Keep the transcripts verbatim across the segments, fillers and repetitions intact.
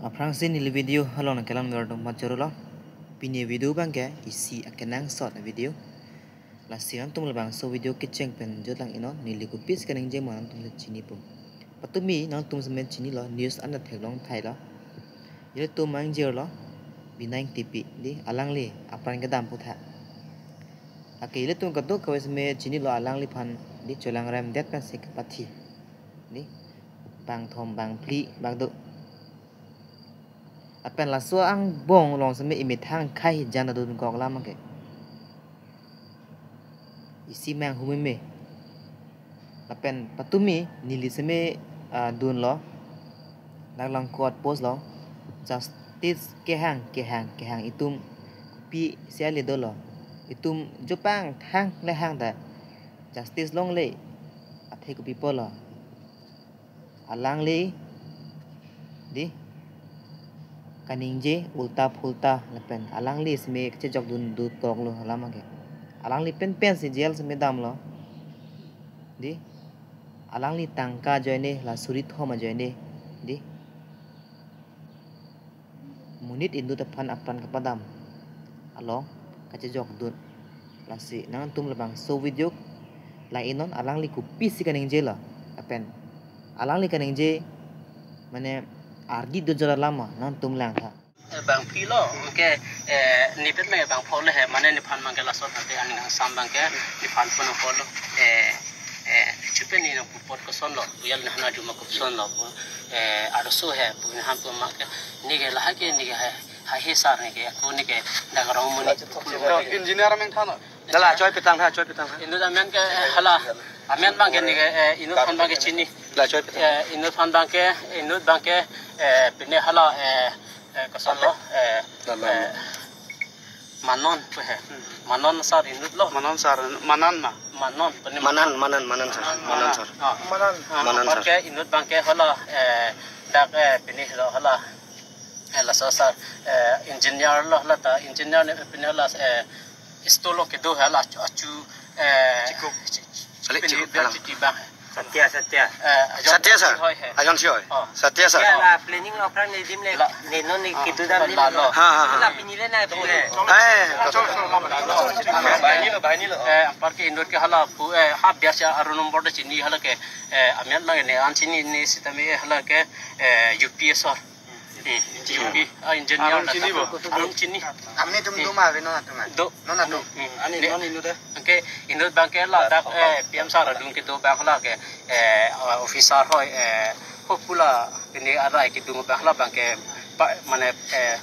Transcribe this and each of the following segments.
Aphrangsi neli video along nangkelang ver dum major lo. Pini video abangke isi akenangsot video. Lasi nangtum labangso video kecheng pen jotlang inon, neli kopisi kaningje mo nangtum le chinipo. Patumi nangtum semen chinilo, news anat theklong thailo. Ilitum mangjirlo, Bina Engtipi, di, alangli apran kedam putha. Ake ilitum kadokave semen chinilo alangliphan, di, cholangrem det pensi kepathi. Di, bangthom bangphli bak do. Lapen laso angbong along semen imethang khei jan adun kok lam ke. Isi meng humeme. Lapen patumi neli semen, ah, dunlo. Dak Langkot post lo. Justice kehang, kehang, kehang itum kopisi ale dolo. Itum jopang thang le hang ta. Justice longle. Athe kopi pulo. Alangli, di, kaningje ulta phulta lapen alangli semen kechejok dun dut kok lo alam ke. Alangli penpen si jail semen damlo. Di, alangli tangka ajoine la suri thom ajoine. Di, monit inut aphan apran kepadam along kachejok dun. Lasi nangtum labangso video la inon, alangli kopisi kaningjelo. Lapen alangli kaningje mane ardi do jala lama nangtum langtha. Eh, bangphli lo, ke, eh, nepet me bangpho le he, mane nephan abangke lason ate aning angsam abangke, nephan pun pho lo, eh, eh, chupe ne nangpupot koson lo, uyal ne hana juma koson lo, eh, arso he, pu nephan pu abangke, neke lahai ke, neke hai, hai he sar neke, ako neke, dak rong muni. Engineer meng thano. Dala, choi petang tha, choi petang tha. Inut amen ke, eh, hala, amen abangke neke, eh, inut aphan abangke chini. La choi petang. Eh, inut aphan abangke, inut abangke, eh, pine hala, eh, eh, koson lo, eh, Manon. Eh, Manon, pu he. Manon sar inut lo. Manon sar, Manan ma? Manon, pine Manan, Manan, Manan sar. Manan sar. Ah. Manan. Ah, Manan sar. Abangke inut abangke hala, eh, dak, eh, pine lo hala. Eh, laso sar, eh, engineer lo hala ta, engineer ne pine hala, eh, isto lo kedo hala achu, achu, eh, Chiko. Chi-, chi-, Salik pine Chiko, dia alang. Chiti abang. Satya, Satya. Eh, ajon Satya si sir. Hoi he. Ajon si hoi. Oh. Satya sir. Ya, la planning lo aphrang ne dim le, la, ne non ne la, kitu dam la, ne la, lo. Ha, ha, ha. La pini le na pini le. Eh. Bahini lo, bahini lo. Eh, anparke inut ke hala pu, eh, ha biasa aru nombor de chini hala ke, eh, amen abang ne an chini ne sitame hala ke, eh, U P S sir. Hmm, U P, ah, engineer. Arum chini bo? Arum chini. Amne tum do ma ave non atum ai? Do. Non atum. Hmm. Ani ne, non inut de. Anke inut abangke la dak, eh, P M sar adung kedo abang la ke, eh, officer hoi, eh, popular pine arai kedung abang la abangke pa, mane, eh,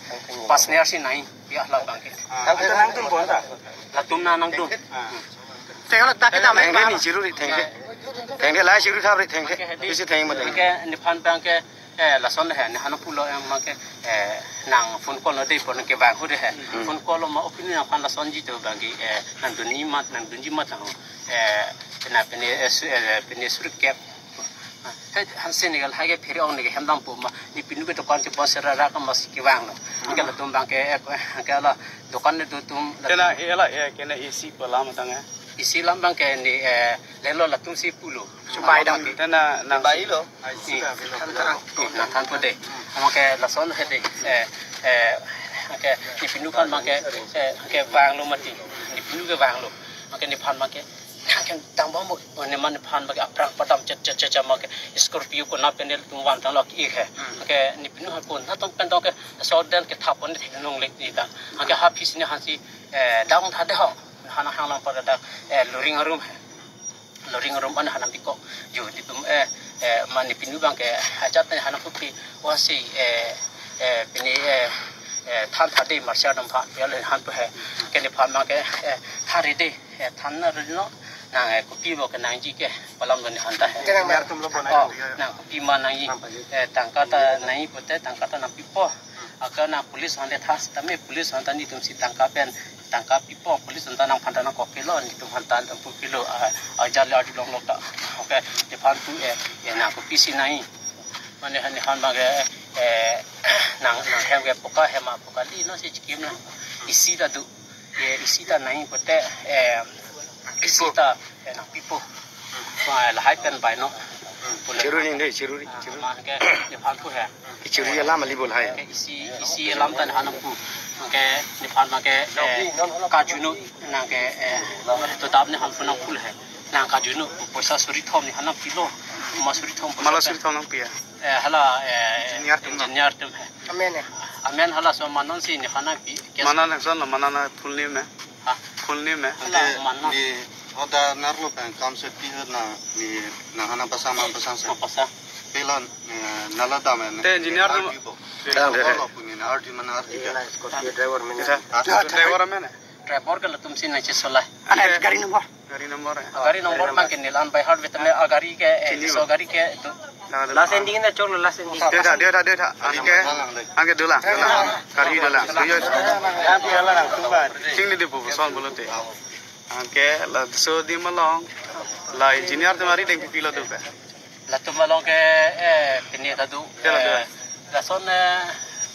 partner si nai, ya la abangke. Ah, nangtum bon ta? Latum na nangtum. Ah. Tengke la dak kita main. Tengke ni chiru ri tengke. Tengke la chiru thap ri tengke. Anke hedi. Isi tengke ma tengke. Anke nephan abangke, eh, lason he, ne hana pulo em abangke, eh, nang phone call lo de pon kevang hu de he. Hmm. Phone call lo ma opini nangphan lasonji to abangke, eh, nangdunji amat, nangdunji amat nang, eh, na pine, eh, su-, eh, pine suri kep. He, hanse ne gal hage phere ong ne hem dampo ma, ne pinu ke dokan chepon sera ra ka mas kevang lo. Anke latum abangke, eh, anke la dokan ne do tum. Kena, eh, la, eh, kena A C pu alam tang, eh. A C alam abangke ne, eh, lelo latum si pulo. Subai dam. Tena nang bai lo. Hmm. Nangthanpo de. Anke lason he de. Eh, eh, anke ne pinu aphan abangke, eh, anke vanglo mati. Ne pinu ke vanglo. Anke nephan abangke, anke dambom bo, ne man nephan abangke aphrang padam chet chet chet chet abangke Scorpio konat pen nelitum van tanglo ki he. Hmm. Anke ne pinu aphan konat tong pen tong ke so den ke thap pon ne thek nong lek ni ta. Anke ha phis ne hansi, eh, dang tha de ho. Hana hang lang pada dak, eh, luring arum he. Luring arum an hana biko. Yo, netum, eh, eh, ma ne pinu abangke, ajat ne hana pupi, wasi, eh, eh, pini, eh, eh, than tha de marcha dam pha, ya le han pu he. Ke nephan abangke, eh, tha re de, eh, than na re no, nang, eh, kopi bo kenangji ke, pu alam lo nephan ta he. Ke nang mer tum lo bo nang. Oh, nang kopi ma nangji, eh, tangka ta nangji pute, tangka ta nangpipo. Aka nang police aphan le tha sitame police aphan ta netum si tangka pen tangka pipo, police aphan ta nangphan ta nangkok pilo, netum aphan ta nangpu pilo, ah, ah, jale adu long long ta. Okay, nephan tu, eh, eh, nang kopisi nai. Mane han nephan abangke, eh, nang, nang hem ke poka hem ma poka li no si chikim na. Isi ta tu, eh, isi ta nai pute, eh, isi ta, eh, nangpipo. Wah, lahai pen bai no. Chiruri dei, chiruri, chiruri. Mane ke nephan pu he. Chiruri alam ali bol hai. Ke isi, isi alam ta nephan pu. Ke nephan mane ke, eh, kajunu nang ke, eh, to dam nephan pu nang pu he. Nang kajunu poisa suri thom nephan nangpilo. Ma suri thom poisa. Mala suri thom nangpi ya? Eh, hala, eh, engineer atum. Engineer atum he. Amen ya. Amen hala so ma non si nephan nangpi. Mana nang son lo, mana na full name eh? Ha? Full name eh? Hala, mana? Ni hoda nerlo pen kam se pi na ni nang hana pasang, man pasang se. Ma pasang. Pela, eh, nala dam eh. Te engineer tu. Dang de. Lo puni na ardi mana ardi ka. Ila Scorpio driver mene. Ita, ha? Driver mene. Driver ke latum si na chesola. Ada gari number. Gari number eh. Gari number bang ke neli an by heart vet me, ah, gari ke, eh, chini so bo. Gari ke tu. Last ending na cholo, last ending. Dia tha, dia tha, dia tha. Anke, anke dolang, dolang. Gari dolang. Tuyo. Chingni di bu son bolote. Anke laso adim along la engineer atum ari deng pipilo tu pe. Latum along ke, eh, pine ta do. Tela, eh, tela. Lason, eh,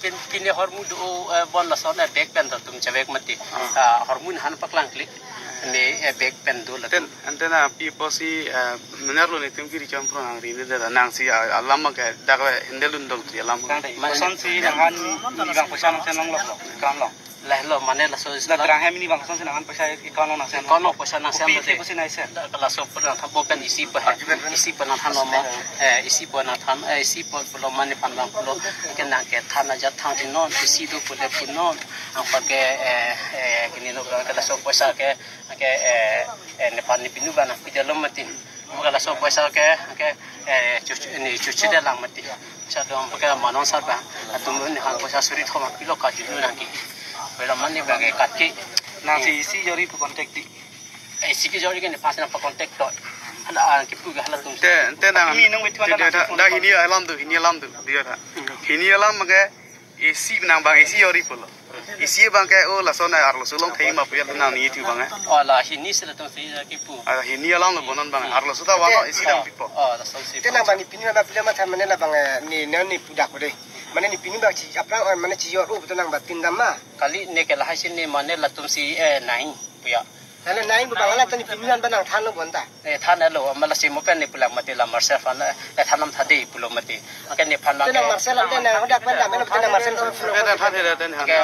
pin, pine hormu do, eh, bon lason, eh, bag pen ta tum chevek mati. Ah. Ah, hormu han paklang klik. Ne, eh, bag pen do latum. Ten, anten api pusi, eh, mener lo netum kiri champro nang ri ne da nang si, ah, alam ke dak le hende lun dol ti alam. Kosonsi nang han ni bang poisa nang sen long lo, kan long. Lahelo mane laso la isla. Terang hem ni bang kosonsi nang han poisa account nang sen. Account nang poisa nang sen. Kopi lo de. Kopi si nang sen. Laso pernah thapo pen isi pa ha. Isi pa nang than lo mo. Eh, isi pa nang than, eh, isi pa pulo mane pan bang pulo. Ke nang ke than aja than di non, isi do pule pu non. Anpar ke, eh, eh, kini lo ke laso poisa ke, ke, eh, eh, nephan nepinu ba nangpi dolo mati. Maka laso poisa ke, ke, eh, chuchu, ni chuchu de lang mati. Sa dong pakai manon sa ba. Atum ni han poisa suri thom pilo kajunu nang ke. Pela mane ba ke kat ke. Nang si isi jori pu contact di. Eh, isi ke jori ke nephan nang pa contact to. Hala, ah, kipu ke hala tum. Te, te nang. Ini nung itu ada. Te, te, nang da, da hini alam tu, hini alam tu, dia tha. Hini alam ke isi nang bang isi jori pulo. Isi bang ke, oh, lason arloso along thai ma pu ya nang ni itu bang eh. Oh, la hini si latum si, eh, kipu. Ah, hini alam lo bonon bang. Arloso ta wano isi dang pipo. Oh, lason si. Te nang bang nepinu ba pila ma than mane la bang, eh, ni, ni, ni pudak ko de. Mane nepinu ba chi aphrang, eh, mane chijor u betul nang ba tin dam ma. Kali ne ke lahai si ne mane latum si, eh, nai pu ya. Hala nai bu bang hala ta nepinu an ba nang than lo bonta. Eh, than lo, mala si mo pen ne pulang mati la Marcel aphan, eh, than lam tha de pulo mati. Anke nephan bang ke. Te nang Marcel ante nang hodak pen dam lo, te nang Marcel so. Eh, than, than, than, than. Ke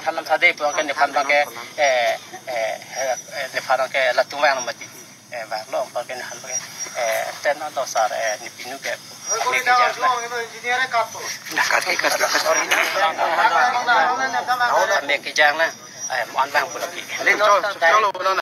than lam tha de pu anke nephan bang ke, eh, eh, eh, nephan bang ke latum vang mati. Eh, vang lo, anpar ke nephan bang ke, eh, ten do sar, eh, nepinu ke. Engineer ka to. Dak kat, kat, kat. Ame kejang na. Eh, mo an bang pulo ki. Cholo, cholo, cholo.